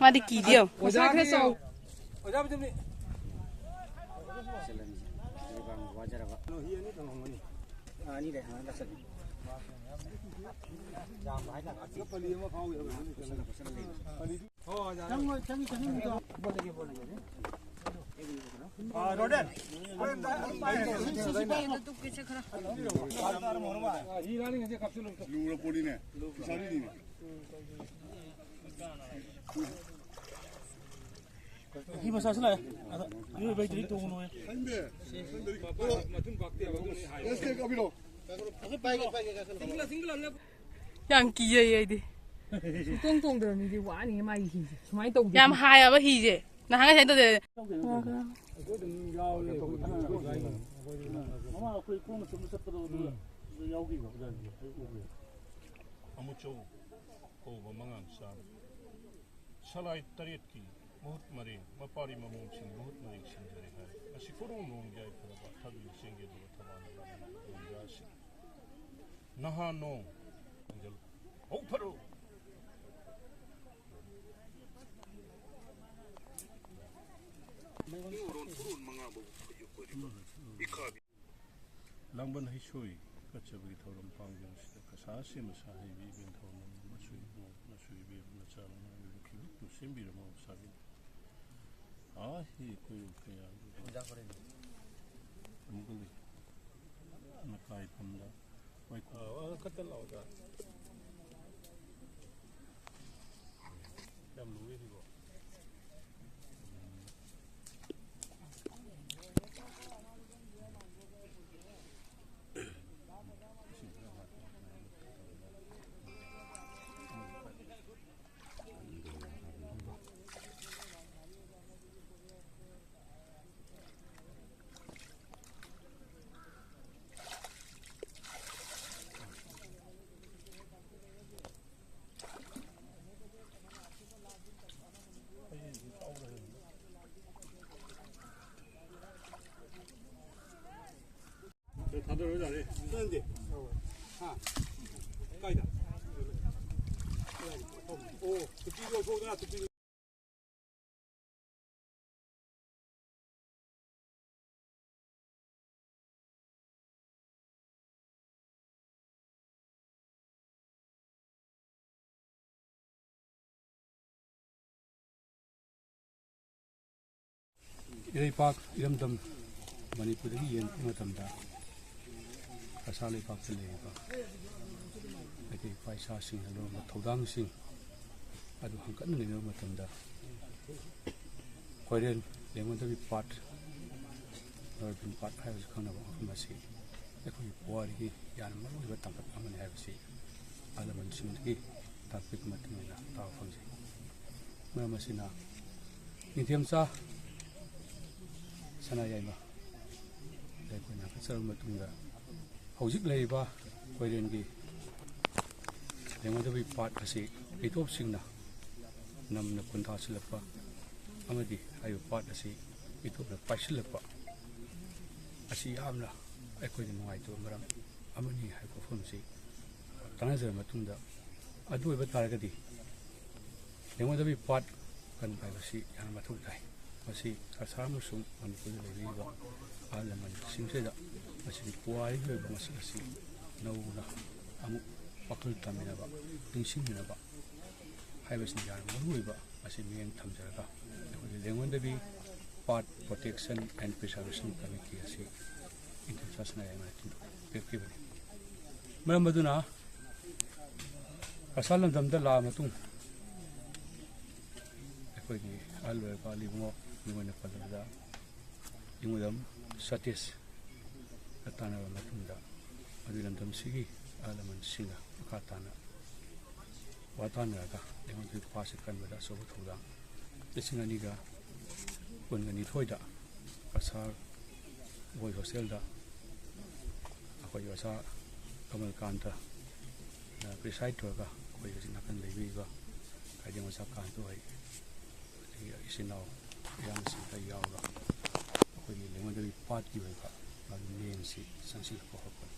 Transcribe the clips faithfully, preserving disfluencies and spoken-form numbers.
ꯃꯥꯗꯤ ꯀꯤꯗꯦ ꯌꯦꯡꯉꯣ꯫ ꯑꯣꯖꯥꯒꯤ, ꯑꯣꯖꯥꯕꯨꯗꯤ ꯍꯤ ꯑꯅꯤ ꯊꯝꯃꯝꯒꯅꯤ꯫ ꯑꯅꯤ ꯂꯩ, ꯍꯥꯟꯅ ꯂꯥꯛꯁꯜꯂꯦ꯫ ꯌꯥꯝꯕ ꯍꯥꯏꯇꯥꯔꯦ꯫ ꯄꯂꯤ ꯑꯃ ꯐꯥꯎꯋꯦꯕ꯫ ꯄꯂꯤ꯫ ꯍꯣ, ꯑꯣꯖꯥ꯫ ꯆꯪꯉꯣ, ꯆꯪꯉꯣ, ꯆꯪꯉꯣ꯫ ꯕꯣꯜ ꯂꯩꯒꯦ, ꯕꯣꯜ ꯂꯩꯒꯦ꯫ ꯑ, ꯔꯣꯗꯦꯟ꯫ ꯁꯤ, ꯁꯤ, ꯁꯤ ꯄꯥꯏꯌꯨ꯫ ꯂꯨꯔꯄꯣꯠꯅꯤꯅꯦ꯫ ꯐꯤꯁꯥꯔꯤꯅꯤꯅꯦ꯫ ꯍꯤ ꯃꯆꯥꯁꯨ ꯂꯥꯛꯑꯦ꯫ ꯑꯗ, ꯏꯔꯣꯏꯕ ꯍꯩꯇ꯭ꯔꯗꯤ ꯇꯣꯡꯉꯨꯅꯨꯍꯦ꯫ ꯈꯪꯗꯦ꯫ ꯃꯊꯨꯟ ꯄꯥꯛꯇꯦꯕ, ꯑꯗꯨꯅ ꯑꯩ ꯍꯥꯏꯕ꯫ ꯑꯦꯁ ꯀꯦ ꯀꯥꯕꯤꯔꯣ꯫ ꯌꯥꯝ ꯀꯤꯖꯩ ꯑꯩꯗꯤ꯫ ꯁꯨꯡꯇꯣꯡ ꯇꯣꯡꯗꯕ ꯃꯤꯗꯤ ꯋꯥꯅꯤꯍꯦ ꯃꯥꯒꯤ ꯍꯤꯁꯦ꯫ ꯁꯨꯃꯥꯏꯅ ꯇꯧꯗꯦ꯫ ꯌꯥꯝ ꯍꯥꯏꯌꯦꯕ ꯍꯤꯁꯦ꯫ ꯅꯍꯥꯟꯒꯩ ꯁꯨꯃꯥꯏꯅ ꯇꯧꯗꯦ꯫ ꯑꯩꯈꯣꯏ ꯑꯗꯨꯝ ꯌꯥꯎꯔꯦ꯫ ꯑꯩꯈꯣꯏ ꯃꯃꯥꯡ ꯑꯩꯈꯣꯏ ꯈꯣꯡꯅ ꯆꯨꯝꯅ ꯆꯠꯄꯗꯣ ꯑꯗꯨꯗ ꯌꯥꯎꯈꯤꯕ ꯑꯣꯖꯥꯒꯤ ꯑꯩ ꯎꯈ꯭ꯔꯦ꯫ ꯑꯃꯨꯆꯧ ꯀꯧꯕ ꯃꯉꯥꯡ ꯆꯥꯝꯃ꯫ ꯁꯂꯥꯏ ꯇꯔꯦꯠꯀꯤ ꯃꯍꯨꯠ ꯃꯔꯦꯡ, ꯃꯄꯥꯔꯤ ꯃꯃꯣꯝꯁꯤꯡ ꯃꯍꯨꯠ ꯃꯔꯦꯡ ꯁꯤꯟꯖꯔꯦ ꯍꯥꯏ꯫ ꯃꯁꯤ ꯀꯣꯔꯣꯡ ꯅꯣꯡ ꯌꯥꯏꯐꯔꯕ ꯊꯕꯤ ꯆꯦꯡꯒꯦꯗꯨꯒ ꯊꯕꯥꯅ ꯂꯣꯟꯖꯥꯁꯤꯡ꯫ ꯅꯍꯥ ꯅꯣꯡ ꯈꯣꯡꯖꯦꯜ ꯍꯧ ꯐꯔꯣ꯫ ꯂꯥꯡꯕꯟ ꯍꯩꯁꯣꯏ ꯀꯠꯆꯕꯒꯤ ꯊꯧꯔꯝ ꯄꯥꯡꯖꯕꯁꯤꯗ ꯀꯁꯥ ꯁꯦꯝꯕ ꯁꯥ ꯍꯩꯕꯤ ꯏꯕꯦꯟ ꯊꯧꯔꯝ ꯃꯁꯣꯏ ꯏꯕꯨꯡ ꯃꯁꯣꯏ ꯏꯕꯦꯝ ꯃꯆꯥ ꯃꯉꯥꯒꯤ ꯂꯨꯈꯤꯂꯨ ꯁꯦꯝꯕꯤꯔꯝꯃꯣ ꯁꯥꯕꯤ꯫ ꯑꯥ ꯍꯤ ꯀꯣꯏꯔꯨ ꯀꯌꯥ ꯑꯃꯨꯛꯀ ꯂꯩ꯫ ꯅꯀꯥꯏꯐꯝꯗ ꯋꯥꯏꯈꯣ꯫ ꯑꯥ, ꯈꯛꯇ ꯂꯥꯛꯑꯣꯗ꯫ ꯌꯥꯝ ꯂꯨꯏꯌꯦ ꯁꯤꯕꯣ꯫ ꯊꯥꯗꯔꯣ ꯌꯥꯔꯦ꯫ ꯆꯠꯂꯁꯦ꯫ ꯍꯥ? ꯀꯥꯏꯗ? ꯑꯣ, ꯇꯨꯄꯤꯗꯣ ꯂꯧꯊꯣꯛꯎꯗꯅ, ꯇꯨꯄꯤꯗꯣ꯫ ꯏꯔꯩꯄꯥꯛ ꯏꯔꯝꯗꯝ ꯃꯅꯤꯄꯨꯔꯗꯒꯤ ꯌꯦꯡꯕ ꯃꯇꯝꯗ, ꯀꯁꯥꯔ ꯂꯩꯄꯥꯛꯇ ꯂꯩꯔꯤꯕ ꯃꯩꯇꯩ ꯏꯄꯥ ꯏꯆꯥꯁꯤꯡꯅ ꯂꯧꯔꯝꯕ ꯊꯧꯗꯥꯡꯁꯤꯡ ꯑꯗꯨ ꯍꯪꯀꯠꯅ ꯅꯩꯅꯕ ꯃꯇꯝꯗ, ꯀꯣꯏꯔꯦꯟ ꯂꯦꯡꯉꯣꯟꯗꯕꯤ ꯄꯥꯠ, ꯂꯣꯔꯕꯤꯟ ꯄꯥꯠ ꯍꯥꯏꯕꯁꯨ ꯈꯪꯅꯕ ꯃꯐꯝ ꯑꯁꯤ ꯑꯩꯈꯣꯏꯒꯤ ꯄꯨꯋꯥꯔꯤꯒꯤ ꯌꯥꯝꯅ ꯃꯔꯨꯑꯣꯏꯕ ꯇꯥꯡꯀꯛ ꯑꯃꯅꯤ ꯍꯥꯏꯕꯁꯤ ꯑꯍꯜ ꯂꯃꯟꯁꯤꯡꯗꯒꯤ ꯇꯥꯛꯄꯤꯕ ꯃꯇꯨꯡ ꯏꯟꯅ ꯇꯥꯕ ꯐꯪꯖꯩ꯫ ꯃꯔꯝ ꯑꯁꯤꯅ, ꯅꯤꯡꯊꯦꯝꯆꯥ ꯁꯅꯥꯌꯥꯏꯃ ꯂꯩꯈꯣꯏꯅ ꯍꯥꯞꯀꯠꯆꯔꯕ ꯃꯇꯨꯡꯗ, ꯍꯧꯖꯤꯛ ꯂꯩꯔꯤꯕ ꯀꯣꯏꯔꯦꯟꯒꯤ ꯂꯦꯡꯉꯣꯏꯗꯕꯤ ꯄꯥꯠ ꯑꯁꯤ ꯏꯇꯣꯞꯁꯤꯡꯅ ꯅꯝꯅ ꯈꯨꯟꯗꯥꯁꯤꯜꯂꯛꯄ ꯑꯃꯗꯤ ꯍꯥꯏꯔꯤꯕ ꯄꯥꯠ ꯑꯁꯤ ꯏꯇꯣꯞꯅ ꯄꯥꯏꯁꯤꯜꯂꯛꯄ ꯑꯁꯤ ꯌꯥꯝꯅ ꯑꯩꯈꯣꯏꯗ ꯅꯨꯡꯉꯥꯏꯇꯕ ꯃꯔꯝ ꯑꯃꯅꯤ ꯍꯥꯏꯕ ꯋꯥꯐꯝꯁꯤ ꯇꯥꯟꯅꯖꯔꯕ ꯃꯇꯨꯡꯗ, ꯑꯗꯨ ꯑꯣꯏꯕ ꯇꯥꯔꯒꯗꯤ ꯂꯦꯡꯉꯣꯏꯗꯕꯤ ꯄꯥꯠ ꯀꯟꯕ ꯍꯥꯏꯕꯁꯤ ꯌꯥꯝꯅ ꯃꯊꯧ ꯇꯥꯏ꯫ ꯃꯁꯤ ꯀꯁꯥꯔ ꯑꯃꯁꯨꯡ ꯃꯅꯤꯄꯨꯔꯗ ꯂꯩꯕꯤꯔꯤꯕ ꯑꯍꯜ ꯂꯃꯟꯁꯤꯡꯁꯤꯗ ꯃꯁꯤꯒꯤ ꯄꯨꯋꯥꯔꯤꯒꯤ ꯑꯣꯏꯕ ꯃꯁꯛ ꯑꯁꯤ ꯅꯧꯅ ꯑꯃꯨꯛ ꯋꯥꯈꯜ ꯇꯝꯃꯤꯟꯅꯕ, ꯅꯤꯡꯁꯤꯡꯃꯤꯟꯅꯕ ꯍꯥꯏꯕꯁꯤꯅ ꯌꯥꯝꯅ ꯃꯔꯨꯑꯣꯏꯕ ꯑꯁꯤ ꯃꯤꯠꯌꯦꯡ ꯊꯝꯖꯔꯒ, ꯑꯩꯈꯣꯏꯒꯤ ꯂꯦꯡꯉꯣꯟꯗꯕꯤ ꯄꯥꯠ Protection and Preservation Committee ꯑꯁꯤ ꯏꯟꯊꯦꯝꯆꯥ ꯁꯅꯥꯌꯥꯏꯃꯅ ꯄꯤꯔꯛꯈꯤꯕꯅꯤ꯫ ꯃꯔꯝ ꯑꯗꯨꯅ ꯀꯁꯥꯔ ꯂꯝꯗꯝꯗ ꯂꯥꯛꯑ ꯃꯇꯨꯡ, ꯑꯩꯈꯣꯏꯒꯤ ꯑꯍꯜ ꯑꯣꯏꯔꯕ ꯑꯂꯤ ꯏꯕꯨꯡꯉꯣ ꯃꯤꯡ ꯑꯣꯏꯅ ꯄꯜꯂꯕꯗ, ꯏꯉꯨꯗꯝ ꯁꯇꯤꯁ ꯇꯥꯟꯅꯔꯕ ꯃꯇꯨꯡꯗ, ꯑꯗꯨꯒꯤ ꯂꯝꯗꯝꯁꯤꯒꯤ ꯑꯍꯜ ꯂꯃꯟꯁꯤꯡꯒ ꯃꯈꯥ ꯇꯥꯅ ꯋꯥ ꯇꯥꯅꯔꯒ ꯂꯦꯡꯉꯣꯏꯗꯕꯤ ꯄꯥꯠꯁꯤ ꯀꯟꯕꯗ ꯑꯆꯧꯕ ꯊꯧꯗꯥꯡ ꯂꯤꯁꯤꯡ ꯑꯅꯤꯒ ꯀꯨꯟꯒ ꯅꯤꯊꯣꯏꯗ ꯀꯁꯥꯔ ꯕꯣꯏꯁ ꯍꯣꯁꯇꯦꯜꯗ ꯑꯩꯈꯣꯏꯒꯤ ꯑꯣꯖꯥ ꯀꯃꯜꯀꯥꯟꯇ ꯄ꯭ꯔꯤꯁꯥꯏꯠ ꯇꯧꯔꯒ, ꯑꯩꯈꯣꯏ ꯍꯧꯖꯤꯛ ꯅꯥꯀꯟ ꯂꯩꯕꯤꯔꯤꯕ ꯀꯥꯏꯗꯦꯡ ꯑꯣꯖꯥ ꯀꯥꯟꯇ ꯍꯣꯏ, ꯑꯗꯒꯤ ꯏꯆꯤꯟ ꯏꯅꯥꯎ ꯏꯌꯥꯝꯕꯁꯤꯡ ꯈꯔ ꯌꯥꯎꯔꯒ, ꯑꯩꯈꯣꯏꯒꯤ ꯂꯦꯡꯉꯣꯏꯗꯕꯤ ꯄꯥꯠꯀꯤ ꯑꯣꯏꯕ ꯃꯥꯒꯤ ꯃꯤꯠꯌꯦꯡꯁꯤ ꯆꯪꯁꯤꯜꯂꯛꯄ ꯍꯧꯔꯛꯄꯅꯤ꯫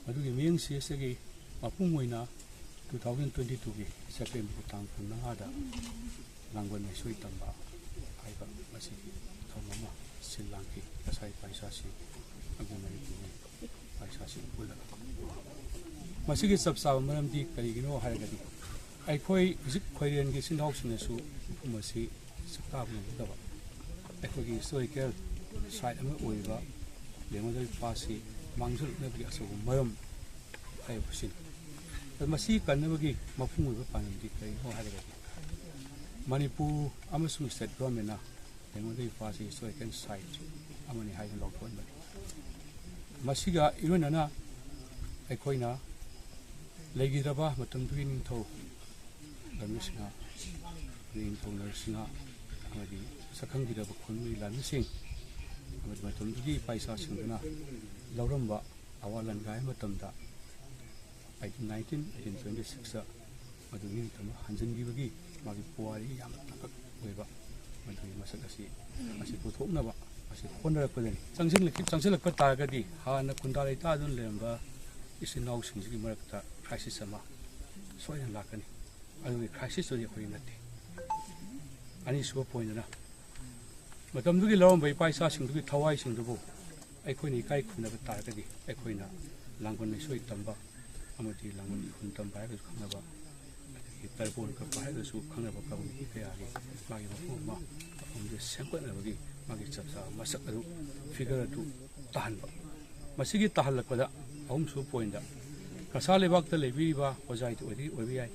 ꯃꯗꯨꯒꯤ ꯃꯤꯠꯌꯦꯡꯁꯤ ꯑꯁꯤꯒꯤ ꯃꯄꯨꯡ ꯑꯣꯏꯅ two thousand twenty twoꯒꯤ ꯁꯦꯞꯇꯦꯝꯕꯔꯒꯤ ꯇꯥꯡ ꯀꯨꯟꯃꯉꯥꯗ ꯂꯥꯡꯕꯟ ꯃꯩꯁꯣꯏ ꯇꯝꯕ ꯍꯥꯏꯕ ꯃꯁꯤꯒꯤ ꯊꯧꯔꯝ ꯑꯃ ꯁꯤꯜ ꯂꯥꯡꯈꯤ꯫ ꯀꯁꯥꯔ ꯏꯄꯥ ꯏꯆꯥꯁꯤꯡ ꯑꯃꯗꯤ ꯃꯅꯤꯄꯨꯔꯒꯤ ꯏꯄꯥ ꯏꯆꯥꯁꯤꯡ ꯄꯨꯜꯂꯒ꯫ ꯃꯁꯤꯒꯤ ꯆꯞ ꯆꯥꯕ ꯃꯔꯝꯗꯤ ꯀꯔꯤꯒꯤꯅꯣ ꯍꯥꯏꯔꯒꯗꯤ, ꯑꯩꯈꯣꯏ ꯍꯧꯖꯤꯛ ꯈꯣꯏꯔꯦꯟꯒꯤ ꯏꯆꯤꯟ ꯏꯅꯥꯎꯁꯤꯡꯅꯁꯨ ꯃꯁꯤ ꯁꯛꯇꯥꯛꯄ ꯉꯝꯒꯗꯕ ꯑꯩꯈꯣꯏꯒꯤ ꯍꯤꯁꯇꯣꯔꯤꯀꯦꯜ ꯁꯥꯏꯠ ꯑꯃ ꯑꯣꯏꯔꯤꯕ ꯂꯦꯡꯃꯩꯗꯣꯡ ꯏꯄꯥꯁꯤ ꯃꯥꯡꯖꯜꯂꯛꯅꯕꯒꯤ ꯑꯆꯧꯕ ꯃꯔꯝ ꯍꯥꯏꯕꯁꯤꯅꯤ꯫ ꯑꯗꯨ ꯃꯁꯤ ꯀꯟꯅꯕꯒꯤ ꯃꯄꯨꯡ ꯑꯣꯏꯕ ꯄꯥꯟꯗꯝꯗꯤ ꯀꯔꯤꯅꯣ ꯍꯥꯏꯔꯒꯗꯤ, ꯃꯅꯤꯄꯨꯔ ꯑꯃꯁꯨꯡ ꯁ꯭ꯇꯦꯠ ꯒꯣꯔꯃꯦꯟꯅ ꯂꯦꯡꯃꯩꯗꯣꯡ ꯏꯄꯥꯁꯤ ꯍꯤꯁꯇꯣꯔꯤꯀꯦꯜ ꯁꯥꯏꯠ ꯑꯃꯅꯤ ꯍꯥꯏꯅ ꯂꯥꯎꯊꯣꯛꯍꯟꯕꯅꯤ꯫ ꯃꯁꯤꯒ ꯏꯔꯣꯏꯅꯅ ꯑꯩꯈꯣꯏꯅ ꯂꯩꯈꯤꯗ꯭ꯔꯕ ꯃꯇꯝꯗꯨꯒꯤ ꯅꯤꯡꯊꯧ ꯂꯟꯃꯩꯁꯤꯡꯍ, ꯅꯤꯡꯊꯧ ꯅꯔꯁꯤꯡꯍ ꯑꯃꯗꯤ ꯁꯛꯈꯪꯕꯤꯔꯕ ꯈꯨꯟꯒꯤ ꯂꯥꯟꯃꯤꯁꯤꯡ ꯑꯃꯗꯤ ꯃꯇꯝꯗꯨꯒꯤ ꯏꯄꯥ ꯏꯆꯥꯁꯤꯡꯗꯨꯅ ꯂꯧꯔꯝꯕ ꯑꯋꯥ ꯂꯥꯟꯒꯥꯏ ꯃꯇꯝꯗ eighteen nineteen, eighteen twenty sixꯇ ꯃꯗꯨꯒꯤ ꯅꯤꯡꯇꯝꯕ ꯍꯟꯖꯤꯟꯈꯤꯕꯒꯤ ꯃꯥꯒꯤ ꯄꯨꯋꯥꯔꯤ ꯌꯥꯝꯅ ꯇꯥꯡꯀꯛ ꯑꯣꯏꯕ ꯃꯗꯨꯒꯤ ꯃꯁꯛ ꯑꯁꯤ, ꯑꯁꯤ ꯄꯨꯊꯣꯛꯅꯕ ꯑꯁꯤ ꯍꯣꯠꯅꯔꯛꯄꯗꯅꯤ꯫ ꯆꯪꯁꯤꯜꯂꯛꯈꯤ-, ꯆꯪꯁꯤꯜꯂꯛꯄ ꯇꯥꯔꯒꯗꯤ ꯍꯥꯟꯅ ꯈꯨꯟꯗꯥ ꯂꯩꯇꯥꯗꯨꯅ ꯂꯩꯔꯝꯕ ꯏꯆꯤꯟ ꯏꯅꯥꯎꯁꯤꯡꯁꯤꯒꯤ ꯃꯔꯛꯇ ꯀ꯭ꯔꯥꯏꯁꯤꯁ ꯑꯃ ꯁꯣꯏꯗꯅ ꯂꯥꯛꯀꯅꯤ꯫ ꯑꯗꯨꯒꯤ ꯀ꯭ꯔꯥꯏꯁꯤꯁꯇꯨꯗꯤ ꯑꯩꯈꯣꯏꯒꯤ ꯅꯠꯇꯦ꯫ ꯑꯅꯤꯁꯨꯕ ꯄꯣꯏꯟꯗꯅ ꯃꯇꯝꯗꯨꯒꯤ ꯂꯧꯔꯝꯕ ꯏꯄꯥ ꯏꯆꯥꯁꯤꯡꯗꯨꯒꯤ ꯊꯋꯥꯏꯁꯤꯡꯗꯨꯕꯨ ꯑꯩꯈꯣꯏꯅ ꯏꯀꯥꯏ ꯈꯨꯝꯅꯕ ꯇꯥꯔꯒꯗꯤ ꯑꯩꯈꯣꯏꯅ ꯂꯥꯡꯕꯟ ꯃꯩꯁꯣꯏ ꯇꯝꯕ ꯑꯃꯗꯤ ꯂꯥꯡꯕꯟ ꯏꯍꯨꯟ ꯇꯝꯕ ꯍꯥꯏꯔꯒꯁꯨ ꯈꯪꯅꯕ, ꯑꯗꯒꯤ ꯇꯔꯄꯣꯟ ꯀꯞꯄ ꯍꯥꯏꯔꯒꯁꯨ ꯈꯪꯅꯕ ꯀꯝꯃꯨꯅꯤꯇꯤ ꯀꯌꯥꯒꯤ ꯃꯥꯒꯤ ꯃꯐꯝ ꯑꯃ, ꯃꯐꯝꯗꯨꯗ ꯁꯦꯝꯒꯠꯅꯕꯒꯤ ꯃꯥꯒꯤ ꯆꯞ ꯆꯥꯕ ꯃꯁꯛ ꯑꯗꯨ, ꯐꯤꯒꯔ ꯑꯗꯨ ꯇꯥꯍꯟꯕ꯫ ꯃꯁꯤꯒꯤ ꯇꯥꯍꯜꯂꯛꯄꯗ ꯑꯍꯨꯝꯁꯨꯕ ꯄꯣꯏꯟꯗ ꯀꯁꯥꯔ ꯂꯩꯕꯥꯛꯇ ꯂꯩꯕꯤꯔꯤꯕ ꯑꯣꯖꯥ ꯑꯣꯏꯗꯤ ꯑꯣꯏꯕ ꯌꯥꯏ,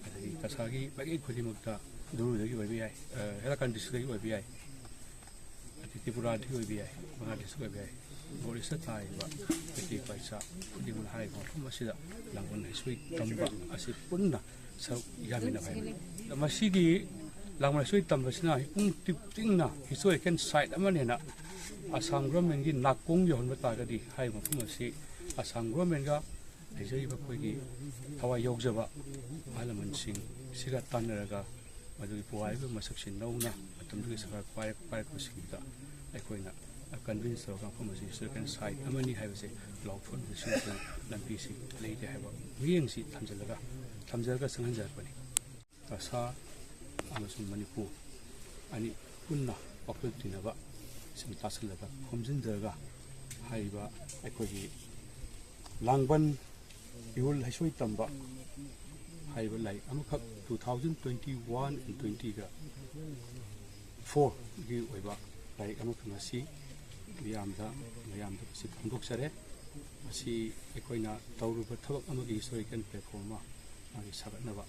ꯑꯗꯒꯤ ꯀꯁꯥꯔꯒꯤ ꯃꯥꯏꯀꯩ ꯈꯨꯗꯤꯡꯃꯛꯇ ꯗꯨꯔꯨꯗꯒꯤ ꯑꯣꯏꯕ ꯌꯥꯏ, ꯑ, ꯍꯦꯔꯥꯀꯥꯟ ꯗꯤꯁꯇ꯭ꯔꯤꯛꯇꯒꯤ ꯑꯣꯏꯕ ꯌꯥꯏ, ꯑꯗꯩ ꯇ꯭ꯔꯤꯄꯨꯔꯥꯗꯒꯤ ꯑꯣꯏꯕ ꯌꯥꯏ, ꯃꯉꯥ ꯗꯤꯁꯇ꯭ꯔꯤꯛ ꯑꯣꯏꯕ ꯌꯥꯏ, ꯅꯣꯔꯠ ꯏꯁꯇ ꯇꯥꯔꯤꯕ ꯃꯩꯇꯩ ꯏꯄꯥ ꯏꯆꯥ ꯈꯨꯗꯤꯡꯃꯛꯅ ꯍꯥꯏꯔꯤꯕ ꯃꯐꯝ ꯑꯁꯤꯗ ꯂꯥꯡꯕꯟ ꯍꯩꯁꯣꯏ ꯇꯝꯕ ꯑꯁꯤ ꯄꯨꯟꯅ ꯁꯔꯨꯛ ꯌꯥꯃꯤꯟꯅꯕ ꯍꯥꯏꯕꯅꯤ꯫ ꯃꯁꯤꯒꯤ ꯂꯥꯡꯕꯟ ꯍꯩꯁꯣꯏ ꯇꯝꯕꯁꯤꯅ ꯃꯤꯄꯨꯝ ꯇꯤꯡꯅ ꯍꯤꯁꯇꯣꯔꯤꯀꯦꯜ ꯁꯥꯏꯠ ꯑꯃꯅꯦꯅ ꯑꯁꯥꯝ ꯒꯣꯔꯃꯦꯟꯒꯤ ꯅꯥꯀꯣꯡ ꯌꯧꯍꯟꯕ ꯇꯥꯔꯒꯗꯤ ꯍꯥꯏꯔꯤꯕ ꯃꯐꯝ ꯑꯁꯤ ꯑꯁꯥꯝ ꯒꯣꯔꯃꯦꯟꯒ ꯂꯩꯖꯔꯤꯕ ꯑꯩꯈꯣꯏꯒꯤ ꯊꯋꯥꯏ ꯌꯥꯎꯖꯕ ꯑꯍꯜ ꯂꯃꯟꯁꯤꯡ ꯁꯤꯒ ꯇꯥꯟꯅꯔꯒ ꯃꯗꯨꯒꯤ ꯄꯨꯋꯥꯔꯤꯒꯤ ꯃꯁꯛꯁꯤ ꯅꯧꯅ ꯃꯇꯝꯗꯨꯒꯤ ꯁꯔꯀꯥꯔ ꯄꯥꯏꯔꯛ-, ꯄꯥꯏꯔꯛꯄꯁꯤꯡꯗꯨꯗ ꯑꯩꯈꯣꯏꯅ ꯀꯟꯚꯤꯟꯁ ꯇꯧꯔꯒ ꯃꯐꯝ ꯑꯁꯤ ꯍꯤꯁꯇꯣꯔꯤꯀꯦꯜ ꯁꯥꯏꯠ ꯑꯃꯅꯤ ꯍꯥꯏꯕꯁꯦ ꯂꯥꯎꯊꯣꯛꯅꯕꯁꯤꯡꯁꯤꯅ ꯂꯝꯕꯤꯁꯤ ꯂꯩꯔꯦ ꯍꯥꯏꯕ ꯃꯤꯠꯌꯦꯡꯁꯤ ꯊꯝꯖꯤꯜꯂꯒ ꯊꯝꯖꯔꯒ ꯆꯪꯍꯟꯖꯔꯛꯄꯅꯤ꯫ ꯀꯁꯥ ꯑꯃꯁꯨꯡ ꯃꯅꯤꯄꯨꯔ ꯑꯅꯤ ꯄꯨꯟꯅ ꯋꯥꯈꯜ ꯇꯤꯟꯅꯕ ꯁꯤꯡ ꯇꯥꯁꯤꯜꯂꯒ ꯈꯣꯝꯖꯤꯟꯖꯔꯒ ꯍꯥꯏꯔꯤꯕ ꯑꯩꯈꯣꯏꯒꯤ ꯂꯥꯡꯕꯟ ꯏꯍꯨꯜ ꯍꯩꯁꯣꯏ ꯇꯝꯕ ꯍꯥꯏꯔꯤꯕ ꯂꯥꯏꯔꯤꯛ ꯑꯃꯈꯛ two thousand twenty one and twenty ꯒ four ꯒꯤ ꯑꯣꯏꯕ ꯂꯥꯏꯔꯤꯛ ꯑꯃꯈꯛ ꯉꯁꯤ ꯃꯤꯌꯥꯝꯗ ꯃꯌꯥꯝꯗ ꯃꯁꯤ ꯐꯣꯡꯗꯣꯛꯆꯔꯦ꯫ ꯃꯁꯤ ꯑꯩꯈꯣꯏꯅ ꯇꯧꯔꯨꯕ ꯊꯕꯛ ꯑꯃꯒꯤ historical platform ꯑꯃ ꯃꯥꯒꯤ ꯁꯥꯒꯠꯅꯕ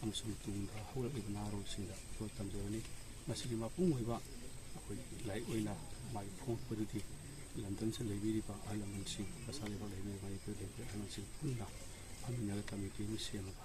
ꯑꯃꯁꯨꯡ ꯇꯨꯡꯗ ꯍꯧꯔꯛꯂꯤꯕ ꯅꯍꯥꯔꯣꯜꯁꯤꯡꯗ ꯑꯩꯈꯣꯏ ꯇꯝꯖꯕꯅꯤ꯫ ꯃꯁꯤꯒꯤ ꯃꯄꯨꯡ ꯑꯣꯏꯕ ꯑꯩꯈꯣꯏ ꯂꯥꯏꯔꯤꯛ ꯑꯣꯏꯅ ꯃꯥꯒꯤ ꯐꯣꯡꯗꯣꯛꯄꯗꯨꯗꯤ ꯂꯟꯗꯟꯁꯤꯗ ꯂꯩꯕꯤꯔꯤꯕ ꯑꯍꯜ ꯂꯃꯟꯁꯤꯡ, ꯀꯁꯥ ꯂꯩꯕꯥꯛ ꯂꯩꯕꯤꯔꯤꯕ ꯃꯅꯤꯄꯨꯔ ꯂꯩꯕꯤꯔꯤꯕ ꯑꯍꯜ ꯂꯃꯟꯁꯤꯡ ꯄꯨꯟꯅ ꯐꯝꯃꯤꯟꯅꯔꯒ committee ꯑꯃ ꯁꯦꯝꯃꯒ